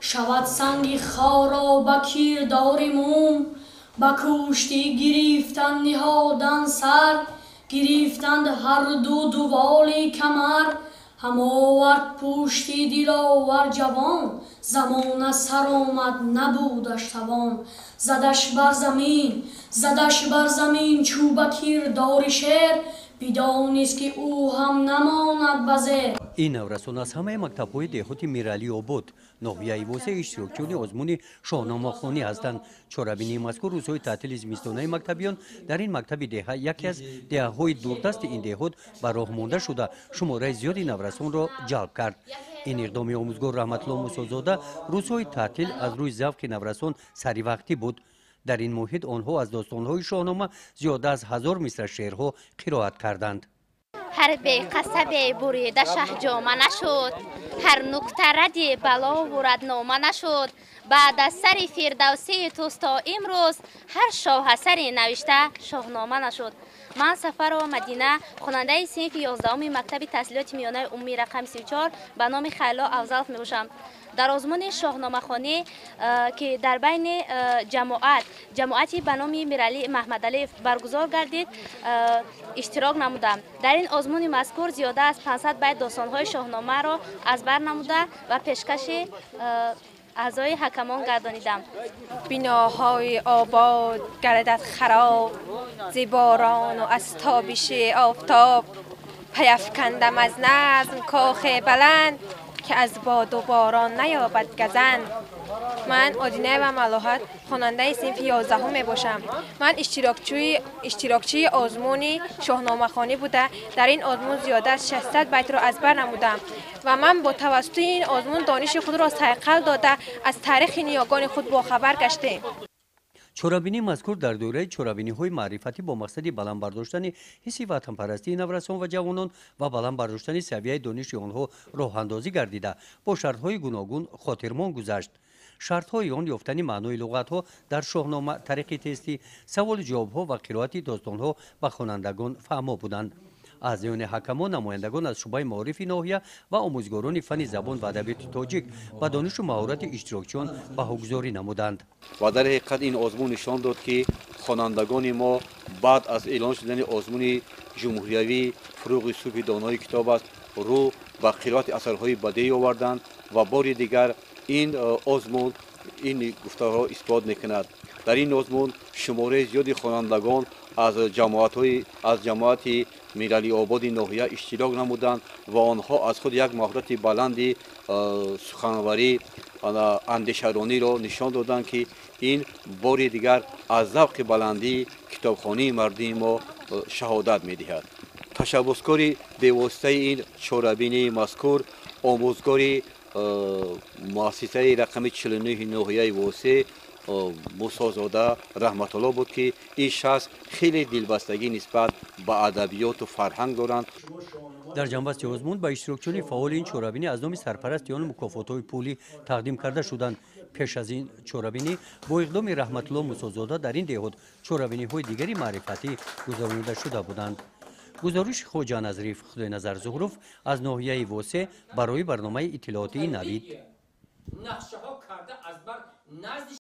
Шавад санги хоро ба кирдори мум. Ба кӯштӣ гирифтан ниҳодан сар, гирифтанд ҳарду дуволи камар. Ҳамовард пушти диловар ҷавон, замона саромад набудаш тавон. Задаш бар замин, задаш бар замин чӯ ба кирдори шер, бидонист ки ӯ ҳам намонад ба зер. Ин наврасон аз ҳамаи мактабҳои деҳоти Миралиобод, ноҳияи Восеъ, иштирокчиёни озмуни шоҳномахонӣ ҳастанд. Чорабинии мазкур рӯзҳои таътили зимистонаи мактабиён дар ин мактаби деҳа, яке аз деҳаҳои дурдасти ин деҳот, ба роҳ монда шуда, шумораи зиёди наврасонро ҷалб кард. Ин иқдоми омӯзгор Раҳматулло Мусозода рӯзҳои таътил аз рӯи завқи наврасон саривақтӣ буд. Дар ин муҳит онҳо аз достонҳои Шоҳнома зиёда аз 1000 мисра шеърҳо қироат карданд. Ҳар беқасабе бурида шаҳҷома нашуд, ҳар нукта ради балову раднома нашуд. Баъд аз сари Фирдавсии туст то имрӯз ҳар шоҳасаре навишта шоҳнома нашуд. Ман Сафарова Мадина, хонандаи синфи 11-уми мактаби таҳсилоти миёнаи умумии рақами 34 ба номи Хайло Афзалов мебошам. Дар озмуни шоҳномахонӣ, ки дар байни ҷамоати ба номи Миралӣ Маҳмадалиев баргузор гардид, иштирок намудам. Дар ин озмуни мазкур зиёда аз 500 байт достонҳои шоҳномаро аз бар намуда ва пешкаши аъзои ҳакамон гардонидам. Биноҳои обод гардад хароб зи борону аз тобиши офтоб. Паяфкандам аз назм кохе баланд, ки аз боду борон наёбад газанд. Ман Одинаева Малоҳат, хонандаи синфи 11-ум мебошам. Ман иштирокчии озмуни шоҳномахонӣ буда, дар ин озмун зиёда аз 600 байтро аз бар намудам ва ман бо тавассути ин озмун дониши худро сайқал дода, аз таърихи ниёгони худ бохабар гаштем. Чорабинии мазкур дар доираи чорабиниҳои маърифатӣ бо мақсади баланд бардоштани ҳисси ватанпарастии наврасон ва ҷавонон ва баланд бардоштани савияи дониши онҳо роҳандозӣ гардида, бо шартҳои гуногун хотирмон гузашт. Шартҳои он ёфтани маънои луғатҳо дар Шоҳнома тариқи тестӣ, саволу ҷавобҳо ва қироати достонҳо ба хонандагон фаҳмо буданд. Аъзоёни ҳакамон, намояндагон аз шӯъбаи маорифи ноҳия ва омӯзгорони фанни забон ва адабиёти тоҷик, ба донишу маҳорати иштирокчиён баҳогузорӣ намуданд. Ва дар ҳақиқат ин озмун нишон дод, ки хонандагони мо баъд аз эълон шудани озмуни ҷумҳуриявӣ «Фурӯғи субҳи донои китоб аст» рӯ ба қироати асарҳои бадеӣ оварданд ва бори дигар ин озмун ин гуфторҳо исбот мекунад. Дар ин озмун шумораи зиёди хонандагон аз ҷамоати Миралиободи ноҳия иштирок намуданд ва онҳо аз худ як маҳорати баланди суханварӣ, андешарониро нишон доданд, ки ин бори дигар аз завқи баландии китобхонии мардуми мо шаҳодат медиҳад. Ташаббускори бевоситаи ин чорабинии мазкур омӯзгори муассисаи рақами 49 ноҳияи Восеъ Мусозода Раҳматулло буд, ки ин шахс хеле дилбастагӣ нисбат ба адабиёту фарҳанг доранд. Дар ҷамъбасти озмун ба иштирокчиёни фаъоли ин чорабинӣ аз номи сарпарасти он мукофотҳои пулӣ тақдим карда шуданд. Пеш аз ин чорабинӣ бо иқдоми Раҳматулло Мусозода дар ин деҳот чорабиниҳои дигари маърифатӣ гузаронида шуда буданд. Гузориши Хоҷа Назариф, Худойназар Зуҳуров аз ноҳияи Восеъ барои барномаи иттилоотии «Навид». Нақшаҳо карда аз бар назди.